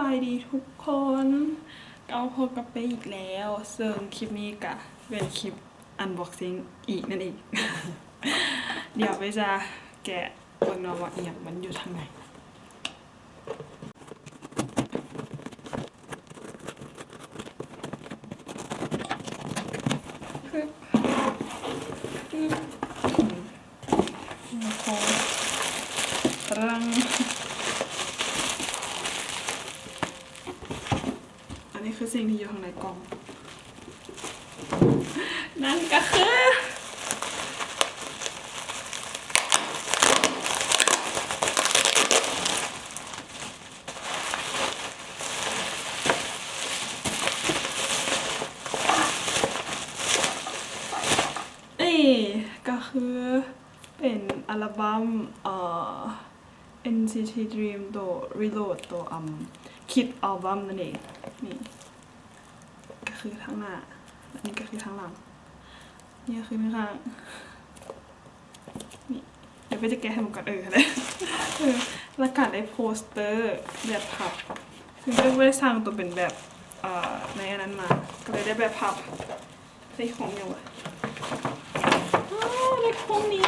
ສະບາຍດີທຸກຄົນ ກັບພົບກັບເປ້ອີກແລ້ວ ເຊິ່ງຄລິບນີ້ກະເປັນຄລິບອັນບັອກຊິງອີກນັ້ນເອງ. ດຽວເປ້ຈະແກະເບິ່ງເນາະວ່າອີ່ຫຍັງມັນຢູ່ທາງໃນ. ອັນນີ້ຄືສິ່ງທີ່ຢູ່ຂ້າງໃນກ່ອງ ນັ້ນກໍຄື ເອີ ກໍຄືເປັນອັລະບັ້ມ ເອີ NCT Dream ໂຕ Reload ໂຕ ອຳ ຄິດອັລບັ້ມນັ້ນເອງ. ນີ້ກໍຄືທາງໜ້າ ອັນນີ້ກໍຄືທາງຫຼັງ ນີ້ກໍຄືທາງຂ້າງ ນີ້ ດຽວເປ້ຈະແກະໃຫ້ເບິ່ງກ່ອນ ເອີ ເອີ ແລ້ວກໍໄດ້ໂປສເຕີແບບພັບ ເຊິ່ງເປ້ບໍ່ໄດ້ສັ່ງໂຕເປັນແບບ ເອີ ໃນອັນນັ້ນມາ ກໍເລີຍໄດ້ແບບພັບ ໃສ່ຂອງຫຍັງວະ ອ້າ ໄດ້ຂອງນີ້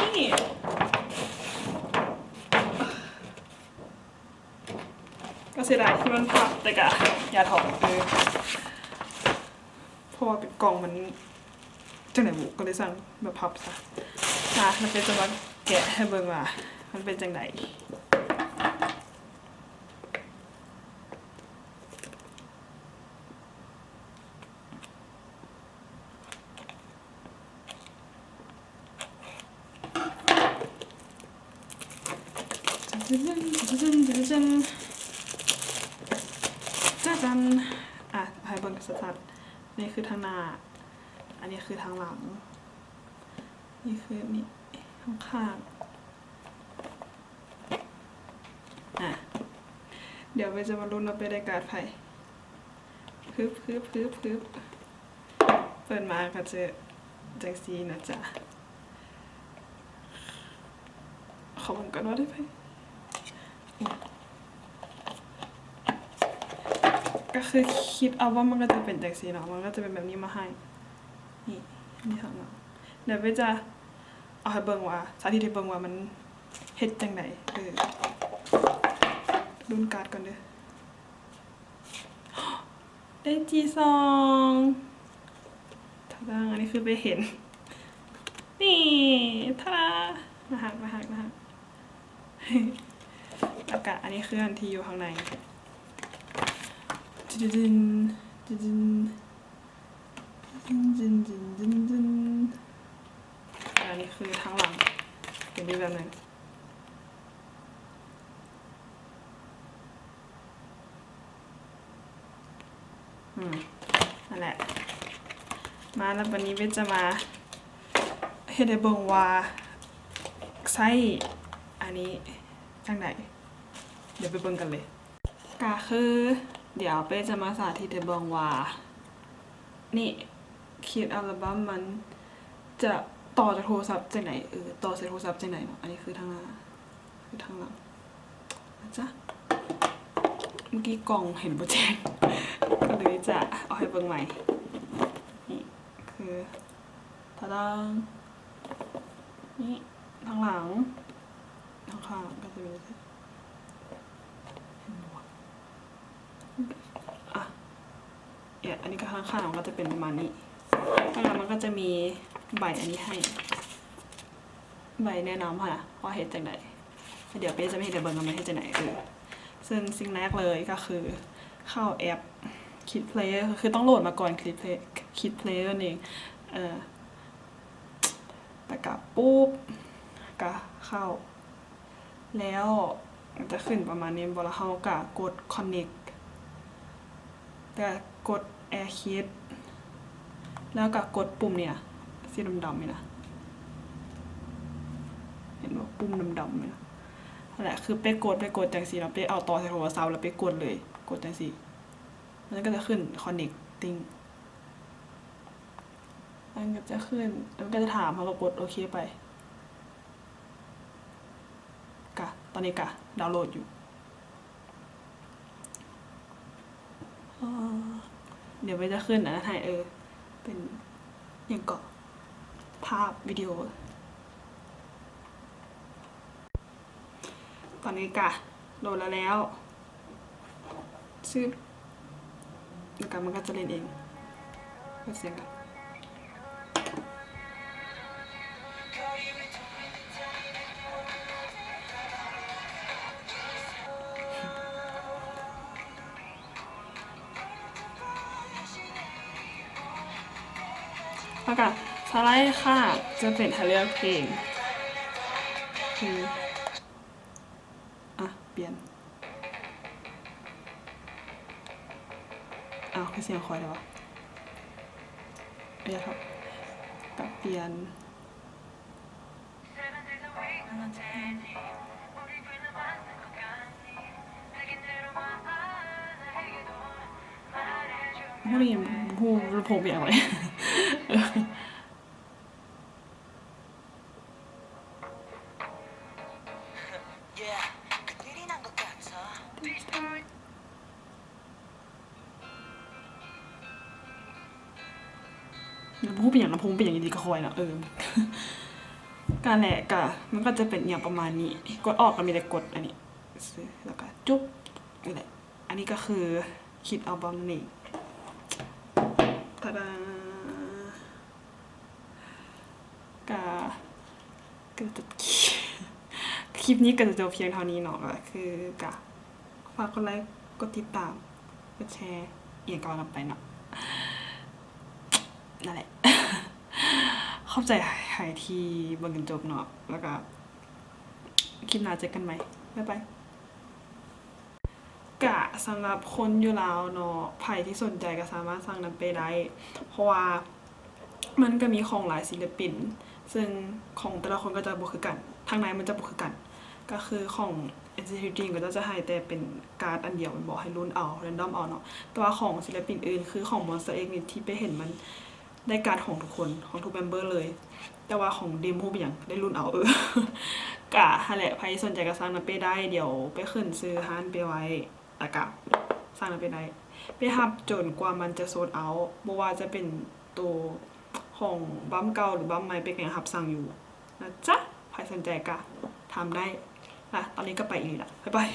ກໍເສຍດາຍທີ່ມັນພັບ ແຕ່ກະຢ່າຖອກ ເອີ ເພາະວ່າເປັນກ່ອງມັນ ຈັ່ງໃດບຸ ກໍເລີຍສັ່ງແບບພັບຊະ. ມາ ແລ້ວເປ້ຈະມາແກະໃຫ້ເບິ່ງວ່າມັນເປັນຈັ່ງໃດ. ຈະຈັ່ງ ອາ ໃຫ້ເບິ່ງຊັດໆ ນີ້ຄືທາງໜ້າ ອັນນີ້ຄືທາງຫຼັງ ນີ້ຄືນີ້ ທາງຂ້າງ ອາ ດຽວເປ້ຈະມາລຸ້ນວ່າເປ້ໄດ້ກາດໃຜ. ຮຶບ ຮຶບ ຮຶບ ຮຶບ ເປີດມາກໍຈະຈັ່ງຊີ້ນະຈ໊ະ ຂໍເບິ່ງກ່ອນວ່າໄດ້ໃຜ. ກໍຄືຄິດເອົາວ່າມັນກໍຈະເປັນຈັ່ງຊີ້ເນາະ ມັນກໍຈະເປັນແບບນີ້ມາໃຫ້ ນີ້ ມີສອງໜ້າ. ດຽວເປ້ຈະເອົາໃຫ້ເບິ່ງວ່າ ສາທິດໃຫ້ເບິ່ງວ່າມັນເຮັດຈັ່ງໃດ. ເອີ ລຸ້ນກາດກ່ອນເດີ. ໄດ້ຈີຊອງ ທາດາ ອັນນີ້ຄືໄປເຫັນ ນີ້ ທາດາ ໜ້າຮັກ ໜ້າຮັກ ໜ້າຮັກ. ແລ້ວກະອັນນີ້ຄືອັນທີ່ຢູ່ຂ້າງໃນ ຈຶນ ຈຶນ ຈຶນ ຈຶນ ຈຶນ ອັນນີ້ຄືທາງຫຼັງ ເປັນອີກແບບໜຶ່ງ. ອືມ ນັ້ນແຫຼະ ມາແລ້ວ ບັດນີ້ເບ້ຈະມາເຮັດໃຫ້ເບິ່ງວ່າໃຊ້ອັນນີ້ຈັ່ງໃດ ດຽວໄປເບິ່ງກັນເລີຍ. ກະຄື ດຽວເປ້ຈະມາສາທິດໃຫ້ເບິ່ງວ່າ ນີ້ ຄິດອັລບັ້ມມັນຈະຕໍ່ຈາກໂທລະສັບຈັ່ງໃດ ເອີ ຕໍ່ໃສ່ໂທລະສັບຈັ່ງໃດເນາະ. ອັນນີ້ຄືທາງໜ້າ ຄືທາງຫຼັງນະຈ໊ະ. ເມື່ອກີ້ກ້ອງເຫັນບໍ່ແຈ້ງ ກໍເລີຍຈະເອົາໃຫ້ເບິ່ງໃໝ່. ນີ້ຄື ຕາດາງ ນີ້ທາງຫຼັງ ທາງຂ້າງກໍຈະມີ ເຫັນບໍ່ວະ? ອ່ະ ເອີ ອັນນີ້ກໍຂ້າງໆ ມັນກໍຈະເປັນປະມານນີ້ ແລ້ວມັນກໍຈະມີໃບອັນນີ້ໃຫ້ ໃບແນະນຳຫັ້ນນະ ວ່າເຮັດຈັ່ງໃດ. ແລ້ວດຽວເປ້ຈະມາເຮັດໃຫ້ເບິ່ງວ່າມັນເຮັດຈັ່ງໃດ. ເອີ ເຊິ່ງສິ່ງແລກເລີຍກໍຄືເຂົ້າແອັບ Kit Player ກໍຄືຕ້ອງໂຫຼດມາກ່ອນ Kit Play-, Kit Player ນີ້ ເອີ ແລ້ວກະປຸບ ກະເຂົ້າ ແລ້ວມັນຈະຂຶ້ນປະມານນີ້ແມ່ນບໍ່ ແລ້ວເຮົາກະກົດ Connect ແລ້ວກະກົດ AirKit ແລ້ວກະກົດປຸ່ມນີ້ນະ ສີດຳໆນີ້ນະ ເຫັນບໍ່? ປຸ່ມດຳໆນີ້ນະ ຫັ້ນແຫຼະ ຄືໄປກົດ ໄປກົດຈັ່ງຊີ້ເນາະ ໄປເອົາຕໍ່ໃສ່ໂທລະສັບ ແລ້ວໄປກົດເລີຍ ກົດຈັ່ງຊີ້ ມັນກໍຈະຂຶ້ນ Connecting ມັນກໍຈະຂຶ້ນ ມັນກໍຈະຖາມ ເຮົາກໍກົດໂອເຄໄປ. ກະ ຕອນນີ້ກະດາວໂຫຼດຢູ່. ດຽວເພິ່ນຈະຂຶ້ນອັນນັ້ນໃຫ້ ເອີ ເປັນຫຍັງເກາະ ພາບວິດີໂອ. ຕອນນີ້ກະໂຫຼດແລ້ວ ຊຶບ ແລ້ວກະມັນກະຈະຫຼິ້ນເອງ. ເປີດສຽງກ່ອນ. ແລ້ວກະສະໄລຂ້າມ ຈະເປັນໃຫ້ເລືອກເພງ ຄື ອ່ະ ປ່ຽນ. ອ້າວ ຄືສຽງຂ້ອຍແທ້ວະ? ເອີ ກະປ່ຽນ. ບໍ່ໄດ້ຍິນ ບໍ່ຮູ້ລຳໂພງເປັນຫຍັງເລີຍ. 네.บ่ຮູ້ເປັນຫຍັງ ລຳໂພງເປັນຫຍັງຢູ່ດີກະຄອຍເນາະ. ເອີ ກະແຫຼະ ກະ ມັນກະຈະເປັນອີ່ຫຍັງປະມານນີ້. ກົດອອກກະມີແຕ່ກົດອັນນີ້ ແລ້ວກະຈຸບ ນີ້ແຫຼະ. ອັນນີ້ກະຄືຄິດອັລບັມນັ້ນເອງ. ຕາດາ. ກະ ກະຈະ ຄລິບນີ້ກະຈະຈົບພຽງເທົ່ານີ້ເນາະ. ກະຄື ກະ ຝາກກົດໄລ ກົດຕິດຕາມ ກົດແຊ ອີ່ຫຍັງກະວ່າກັນໄປເນາະ. ນັ້ນແຫຼະ ຂອບໃຈຫຼາຍທີ່ເບິ່ງຈົນຈົບເນາະ. ແລ້ວກະ ຄລິບໜ້າເຈີກັນໃໝ່. ບາຍບາຍ. ກະສຳລັບຄົນຢູ່ລາວເນາະ ໃຜທີ່ສົນໃຈກະສາມາດສັ່ງນຳເປ້ໄດ້ ເພາະວ່າມັນກະມີຂອງຫຼາຍສິນລະປິນ ເຊິ່ງຂອງແຕ່ລະຄົນກະຈະບໍ່ຄືກັນ ທາງໃນມັນຈະບໍ່ຄືກັນ. ກະຄືຂອງ ເອັນຊີທີທີ ກະຈະໃຫ້ແຕ່ເປັນກາດອັນດຽວແມ່ນບໍ່ ໃຫ້ລຸ້ນເອົາ ແຣນດອມເອົາເນາະ. ແຕ່ວ່າຂອງສິນລະປິນອື່ນ ຄືຂອງ Monsta X ນີ້ ທີ່ໄປເຫັນມັນ ໄດ້ກາດຂອງທຸກຄົນ ຂອງທຸກເມັມເບີເລີຍ ແຕ່ວ່າຂອງເດມບໍ່ຮູ້ເປັນຫຍັງ ໄດ້ລຸ້ນເອົາ. ເອີ ກະຫັ້ນແຫຼະ ໃຜສົນໃຈກະສັ່ງນຳເປ້ໄດ້ ດຽວເປ້ຂຶ້ນຊື່ຮ້ານເປ້ໄວ້ ລະກະສັ່ງນຳເປ້ໄດ້. ເປ້ຮັບຈົນກວ່າມັນຈະໂຊລເອົາ ບໍ່ວ່າຈະເປັນໂຕຂອງບັ້ມເກົ່າ ຫຼື ບັ້ມໃໝ່ ເປ້ກະຍັງຮັບສັ່ງຢູ່ນະຈ໊ະ. ໃຜສົນໃຈກະຖາມໄດ້. ລະຕອນນີ້ກະໄປອີ່ຫຼີລະ ບາຍບາຍ.